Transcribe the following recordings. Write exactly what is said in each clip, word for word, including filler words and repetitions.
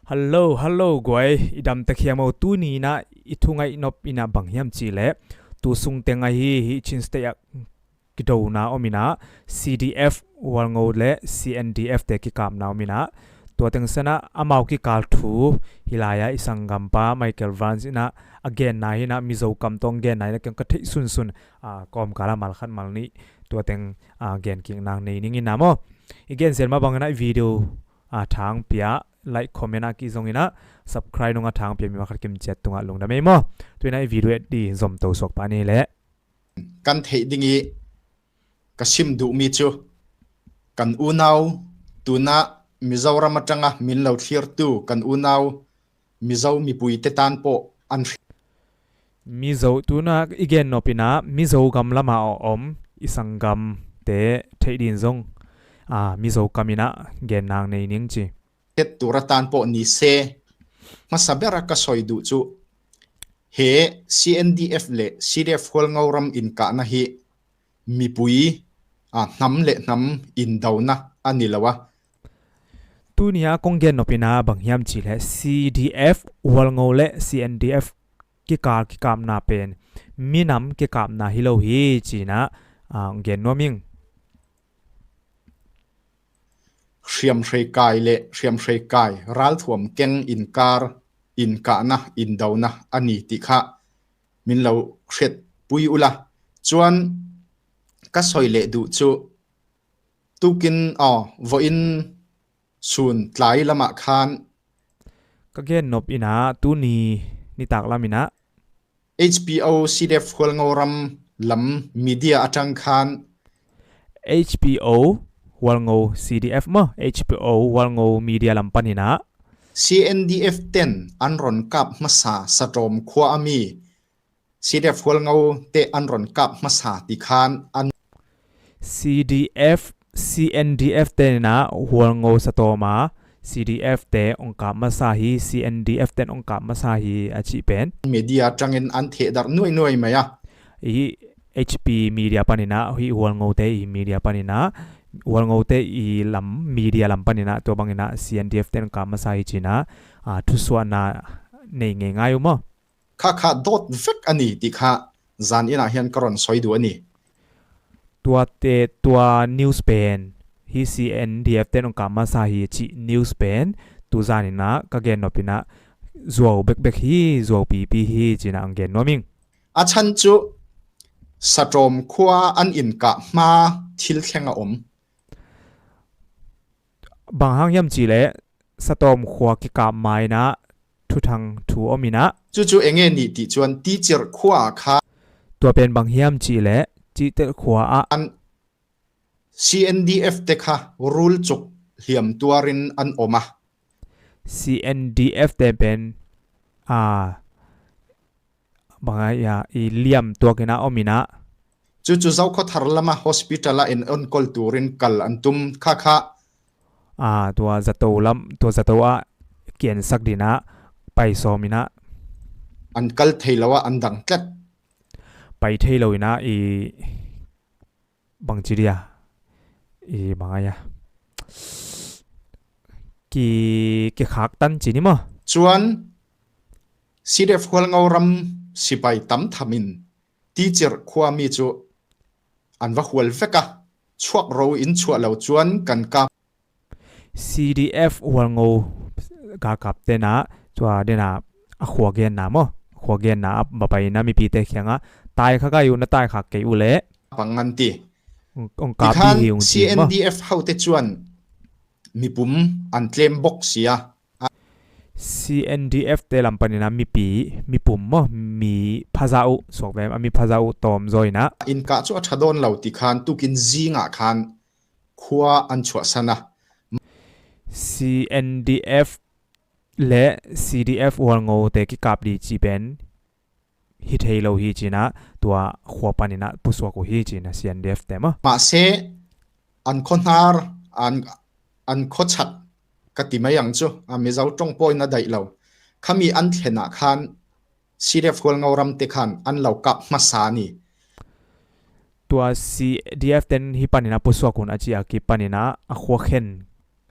Hello, hello guai, i damtek hiam? Tuni inah i thungaih nop inah bang hiam cihleh, tu sungteng ahi hi Chin State ah kidona om inah C D F Hualngo le C N D F te kikapna om inah, tua teng sanah amau kikal thu hi lai-ah i sanggampa Michael Vance inah a genna hi inah, Mizo kam tawh genna hi inah, kiang ka theih sunsun a kawmkal ah malkhat malnih tua teng a genkikna nei ning inah maw. I gensiat mah bang inah i video a thang pia, like, comment a kizong inah, subscribe nung a thang pia mi mah khat kimciat tungah lungdam ei maw. Tu inah i video et di zomto suak pah ni leh. Kan theih ding i ka sim duh mi cu kan unau, tunah Mizoram atanga min lo thlirtu kan unau Mizo mipuite tan pawh an hri. Mizo, tunah i gen nop inah Mizo gam lamah a om i sanggamte theih din zong a Mizo kam inah gen nang nei ning ci. Hettur a tan pawh ni se, hmasa bera ka soi duh cu he C N D F le C D F Hualngo ram inkahna hi mipui a hnam le hnam indona a ni lo a. Tuni a kong gen nop inah bang hiam cihleh C D F Hualngo le C N D F kikal kikapna pen minam kikapna hi lo hi ci inah a gen nuam ing. Hriamhreikai le hriamhreikai ralthuam keng inkar inkahna indona a ni ti kha min lo hriatpui ula. Cuan ka soi leh duh cu tukin aw vawiin sun tlai lamah khan ka gen nop inah tuni nitak lam inah H P O C D F Hualngo ram lam media atang khan H P O Hualngo C D F maw, H P O Hualngo media lam pan inah C N D F ten an ron kap hmasa Satawm khua a mi C D F Hualngo te an ron kap hmasa ti khan an C D F, C N D F te inah Hualngo Satawm a C D F te ong kap masa hi, C N D F ten ong kap masa hi a cih pen media tangin an thehdarh nuainuai mai a. Hi H P media pan inah, hi Hualngo te i media pan inah, Hualngo te i lam media lam pan inah tua bang inah C N D F ten ong kap masa hi ci inah a thusuahna nei ngeingai uh maw. Kha kha dawt vek a ni ti kha zan inah hian ka ron soi duh a ni. Tuate tua news pen hi C N D F ten ong kap masa hi cih news pen tu zan inah ka gen nop inah zuau bekbek hi, zuau pipi hi ci inah ang gen nuam ing. A chan cu Satawm khua an inkah hma thil thleng a om. Bang hang hiam cihleh Satawm khua kikap ma inah thuthang thu om inah. Cucu enge nih tih cuan Ticirh khua kha tua pen bang hiam cihleh Cihtelh khua ah an C N D F te kha rulcuk hliam tuarin an om a. C N D F te pen a bang a ia i liam tuak inah om inah. Cucu Zokhawthar lama hospital ah en on kol turin kal an tum kha kha. A tua zato lam, tua zato ah kiansak dinah pai sawm inah an kal thei lo ah an dang tlat. Pai thei lo inah i bang ci dia i bang a ia ki, kikhak tan ci ni maw. Cuan C D F Hualngo ram sipai tam tham in Ticirh khua mi cu an va hual vek a, chuak ro in chuah lo cuan kan kap. C D F Hualngo galkap tenah tua denah a khua genna maw, a khua genna a va pai inah mipite kiangah tai kha kai uh, na tai khak kei uh leh pang an ti. Ong kap dih hi ung ci maw. C N D F hote cuan mipum an tlem bok si a. C N D F te lam pan inah mipi, mipum maw, mi phaza uh suak ve, a mi phaza uh tawm zaw inah. Inkah cu a ṭha dawn lo ti khan tukin zingah khan khua an chuahsan a. C N D F le C D F Hualngo te kikap dih cih pen hi thei lo hi ci inah tua khua pan inah pusuak uh hi ci inah C N D F te maw. Mahse an khuahnar, an, an khuachat ka ti mai ang cu, a Mizo ṭong pawi na daih lo. Khami an thlenah khan C D F Hualngo ram te khan an lo kap hmasa ni. Tua C D F ten hi pan inah pusuak un a ci a, ki pan inah a khua khen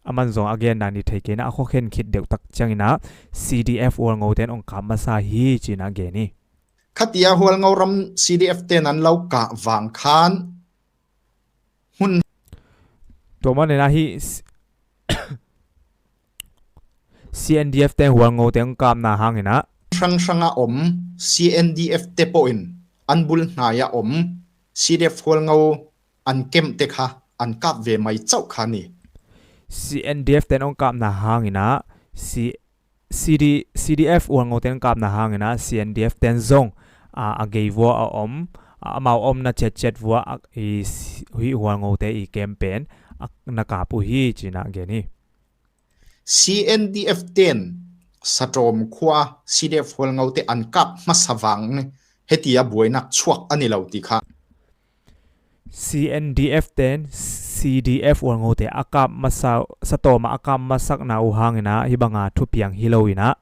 aman zong a gen dan i thei kei in ah, a khuakhen khit deuh tak ciangin ah C D F Hualngo ten hong kap masa hi ci-in ah gen hi. Khatia Hualngo ram C D F ten an lo kah vang khan hun tua manin ah hih C N D F ten Hualngo te hong kapna hangin ah, hranghrang a om C N D F te pawh in an bul hnai a om C D F Hualngo an kemte kha an kap ve mai cauh kha ni. C N D F ten hong kapna hangin ah, C, C D, C D F Hualngo ten hong kapna hangin ah, C N D F ten zong a, a gei vua a om, a, amau omna ciatciat vua a, i, hih Hualngo te i kem pen a, na kap uh hi ci-in ah gen hi. C N D F ten Satawm khua C D F Hualngo te an kap masa vang heti a buainak chuak a ni lo ti kha. C N D F ten C D F Hualngo te a kap masa, Satawm ah a kap masakna uh hangin ah hih banga thupiang hi lo in ah,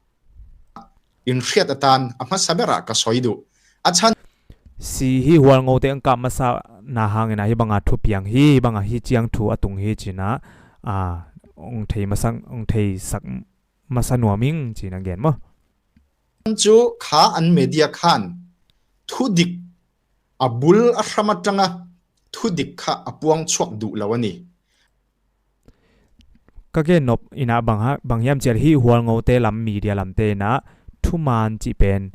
in hriat a tan a hmasa berah ka soi duh. A chan si hih Hualngo te hong kap masakna hangin ah hih banga thupiang hi, hih banga hih ciang thu a tung hi ci-in ah, a, hong thei masak, hong theisak masa nuam ing ci-in ah gen maw. Cu kha an media khan thudik a bul a hram aṭanga thudik kha a puang chuak duh lo a ni. Ka gen nop in ah bang ha, bang hiam cih leh hih Hualngo te lam media lamte in ah thuman cih pen,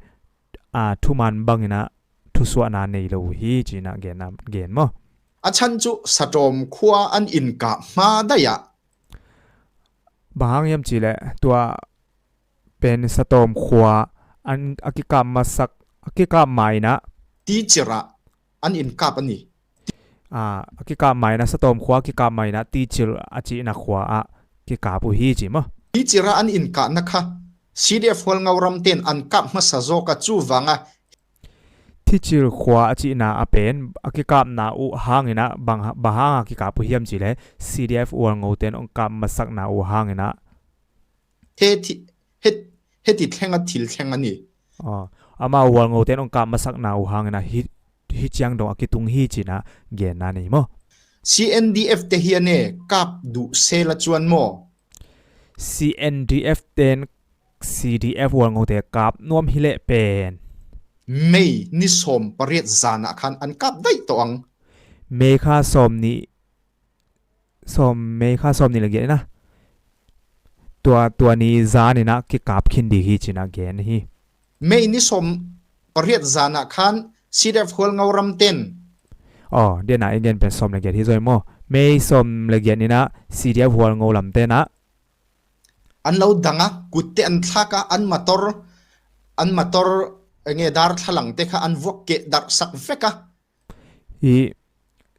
a, thuman bangin ah thusuahna nei lo uh hi ci-in ah gen, gen maw. A chan cu Satawm khua an in kah hma daih ah. Bang hang hiam cih leh tua pen Satawm khua an a kikap masak, a kikap ma in ah. Ticir ah an in kap a ni. A, a kikap ma in ah, Satawm khua a kikap ma in ah Ticir a cihna khua ah kikap uh hi ci maw. Ticir ah an in kahna kha C D F Hualngo ram ten an kap hmasa zawk a, cu vang a Ticir khua a cihna a pen a kikapna uh hangin ah bang, bang hang a kikap uh hiam cih leh C D F Hualngo ten hong kap masakna uh hangin ah. He thi, he, heti thleng a thil thleng a ni. Aw, amau Hualngo ten hong kap masakna uh hangin ah hih, hih ciang dong a kitung hi ci-in ah genna nei maw. C N D F te hi a ne kap duh sela cuan maw. C N D F ten C D F Hualngo te kap nuam hi leh pen May ni sawm pariat zan ah khan an kap daih tawh ang. May kha sawm nih, sawm, May kha sawm nih le giat in ah tua, tua ni zan in ah kikap khin ding hi ci-in ah gen hi. May ni sawm pariat zan ah khan C D F Hualngo ram ten. Aw, diana i gen pen sawm le giat hi zaw maw. May sawm le giat ni-in ah C D F Hualngo lam ten ah an lo dang a, kutte an thlak a, an motor, an motor enge dar thlalang te kha an vuak keh darhsak vek a. Hih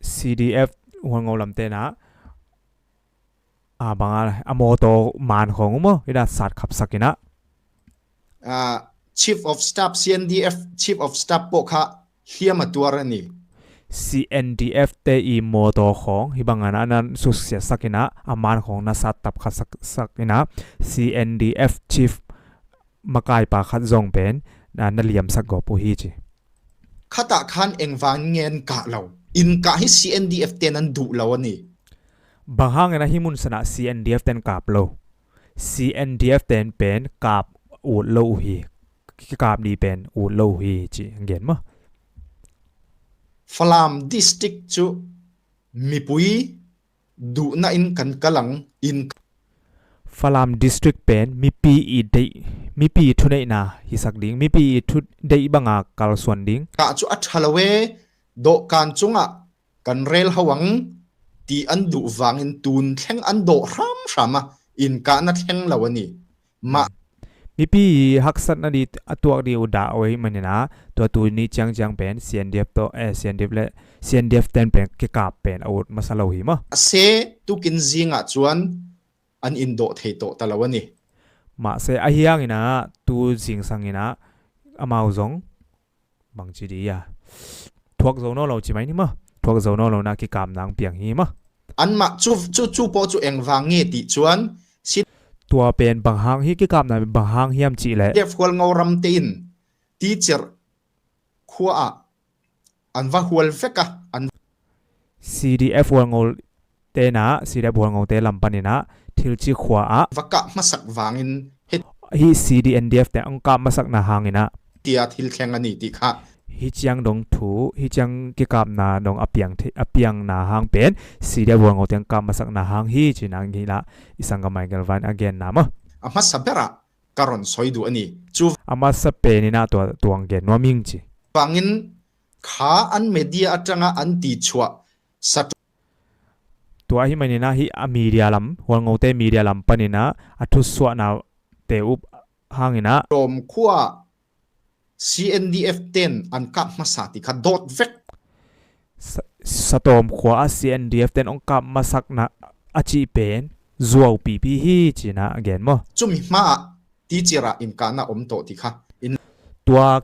C D F Hualngo lam ten ah, a, bang a, a mawtaw man khawng uh maw, hi-in ah sat khapsak in ah. A, Chief of Staff, C N D F Chief of Staff pawh kha hliam a tuar a ni. C N D F te i mawtaw khawng hih bangin ah nan suksiatsak in ah, a man khawng na sat tap khatsak, sak in ah, C N D F Chief makaipa khat zong pen na, na liamsak gawp uh hi ci. Khatah khan engvang ngen kah lo. In kah hi C N D F ten an duh lo a ni. Bang hangin ah hih mun sanah C N D F ten kap lo. C N D F ten pen kap ut lo uh hi. Kikap ding pen ut lo uh hi ci gen maw. Falam District cu mipui duhna in kan kal ang in. Falam District pen mipi i deih, mipi thuneihna hisak ding, mipi i thudeih banga kalsuan ding. Kah cu a ṭha lo e, dawhkan cungah kan rel ho ang ti an duh vangin tun thleng an dawh hramhram a, in kahna thleng lo a ni. Mah mipi haksatna ding a tuak ding uh dah uh ahih manin ah, tua tuni ciangciang pen C N D F tawh, eh, C N D F le C N D F ten pen kikap pen a ut masa lo hi maw. A se tukin zingah cuan an in dawh thei tawh ta lo a ni. Mahse ahi hangin ah tu zingsang in ah amau zong bangci dih a thuak zo nawn lo ci mai ni maw. Thuak zo nawn lo na kikapna ang piang hi maw. Anmah cu, cu, cu pawh cu engvang nge tih cuan si. Tua pen bang hang hi kikapna bang hang hiam cih leh. Def Hualngo ram tein Ticir khua ah an va hual vek a an. C D F Hualngo tenah, C D F Hualngote lam paninah Thilci khua ah va kap masak vangin hih C D N D F te hong kap masakna hanginah tia thil thleng a ni ti kha. Hih ciang dong thu, hih ciang kikapna dong a piang thei, a piangna hang pen C D F Hualngote hong kap masakna hang hi cinah ngilah i sanggam Michael Van a genna maw. A masa berah ka ron soi duh a ni. Cu a masa peninah tua tuang gen nuam ing ci. Vangin kha an media atanga an ti chuah sa tua hi maninah hih a media lam, Hualngote media lam paninah a thusuahna te up hanginah Tawm khua C N D F ten an kap masa ti kha dawt vek. Sa-, Satawm khua ah C N D F ten hong kap masakna a cih pen zuau pipi hi cinah a gen maw. Cumi hma ah ticirah in kahna om tawh ti kha. In tua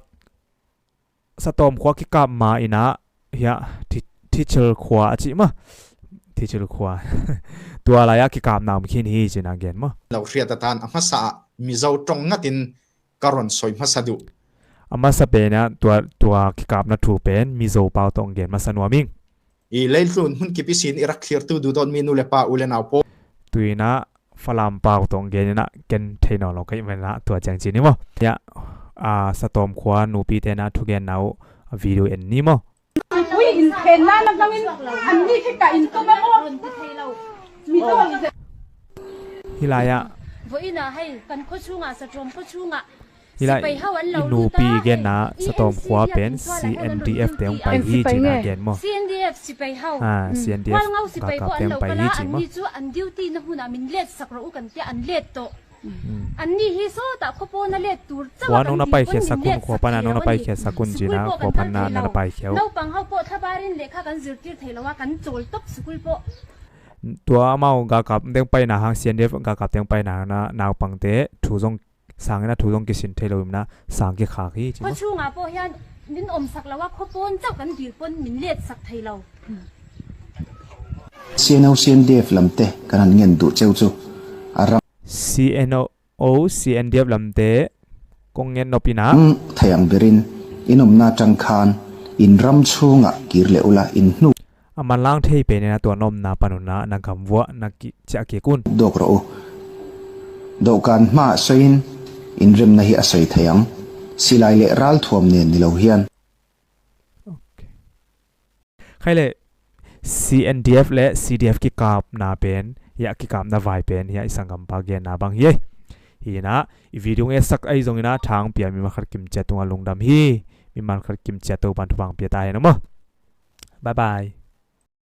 Satawm khua kikap ma inah hiah Thi-, Thichil khua a cih maw. Thichil khua. Tua lai-ah kikapna om khin hi cinah a gen maw. Lo hriat a tan a hmasa ah Mizo ṭong ngatin ka ron soi hmasa duh. A masa penah tua, tua kikapna thu pen Mizo pau tawh hong gen masa nuam ing. I leitlun hmun kip ihsin i rak thlirtu duhdawtmi nu le pa u le nau pawl. Tuinah Falam pau tawh hong geninah ken thei nawn lo ka hih maninah tua ciang ci ni maw. Hiah, a, Satawm khua nupi tenah thugenna uh a video en ni maw. Ui, in khenna na bangin an ni khi ka in tum a maw. Mizo. Hih lai-ah. Vo ina hei, kan khua chungah, Satawm khua chungah. Hih lai i nupi genna Satawm khua pen C N D F te hong pai hi cinah gen maw. C N D F sipai hau. Ha, C N D F galkap te hong pai hi ci maw. Anni cu an duty na hmunah min letsak rawh u kan tiah an let tawh. Anni hi sawtah khuapaw na let tur cauh. Khua nong na paikhiatsak un, khua panah nong na paikhiatsak un cinah khua panah na na paikhiat uh. Naupang hau pawh thabarin lehkha kan zirtir thei lo a kan cawl tawp sukul pawh. Tua amau galkap te hong paina hang, C N D F galkap te hong paina hang na naupangte thu zong sangin a thu zong kisin thei lo inah sang kikhak hi ci maw. Khuachungah pawh hian min omsak lo a, khuapawn cauh kan dil pawn min letsak thei lo. C N O, C N D F lamte kan han ngen duh ceu cu a ram. C N O, C N D F lamte kong ngen nop inah. Thei ang berin in omna ṭang khan in ram chungah kir leh ula in hnu. A manlang thei peninah tua na omna pan unah na gamvuah na ki-, ciah kik un. Dawk rawh u. Dawhkan hma ah sawiin in remna hi a sawi thei ang. Silai le ralthuam nen ni lo hian. Ok. Khai le C N D F le C D F kikapna pen, hiah kikapna vai pen, hiah i sanggampa genna bang hi ei. Hinah, i video ngetsak ahi zonginah thang pia mimal khat kimciat tungah lungdam hi. Mimal khat kimciat Topan thupha pia ta hen maw. Bye bye.